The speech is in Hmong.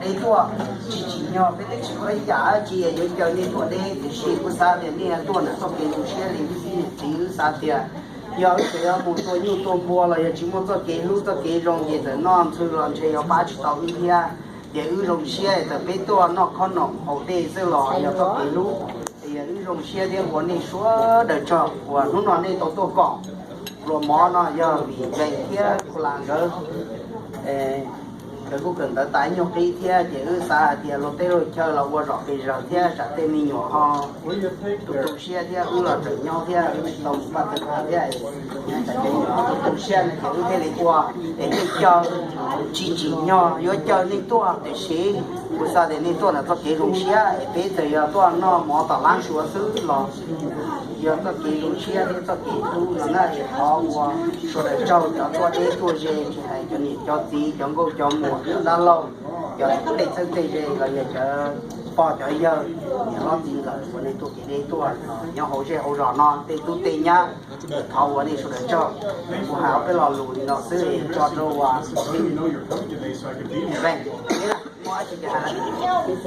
Deb tuaj tsis tsim nyog, peb twb tsis ua ib yam dab tsi yuav caw nej tuaj deb, tiam sis kuv xav tias nej tuaj ntawm txoj kev zoo siab li wb txiv niam txiv. Wb xav tias yog wb tseem yuav mus tua nyuj tua npua los yog tsis muaj txoj kev hlub txoj kev zoo ces txawm noj ntxhw los ntshe yuav pab tsis tau wb thiab. Ces wb zoo siab txawm peb tuaj noj khob noom haus dej xwb los yog txoj kev hlub. Ces yog wb zoo siab thiab ua nej sawv daws tsaug uas hnub no nej tau tuaj koom. Pluas mov no yog vim Vees thiab Khu Las nkawd, nkawd kuj kawm ntawv tas ib nyuag qib thiab ces wb xav hais tias luag tej luag chaw los ua zom pes zaws thiab tsam tej me nyuam ho tu tu siab thiab wb los tseem nyob thiab wb tsis tau mus paj tawg thiab. Cov me nyuam tu tu siab no ces wb thiaj li ua es nej caw, tsis tsim nyog yuav caw nej tuaj tiam sis kuv xav tias nej tuaj ntawm txoj kev zoo siab es peb txawm yog tuaj noj mov tom lab suav xwb los yog txoj kev zoo siab thiab txoj kev hlub no na. Es thov ua sawv daws tsaug cov tuaj deb tuaj ze, tsis hais cov niam cov txiv, cov nkauj cov muam, cov dab laug, cov tej txheeb tej ze los yog cov pog cov yawg, niam hlob txiv ntxawm uas nej tuaj kev deb tuaj nyob hauv zej hauv zos no tej tub tej nyab, thov ua nej sawv daws tsaug. Kuv hais ob peb lo lus li no xwb tso rau uas Vees, muaj dab tsi ces hais lawm.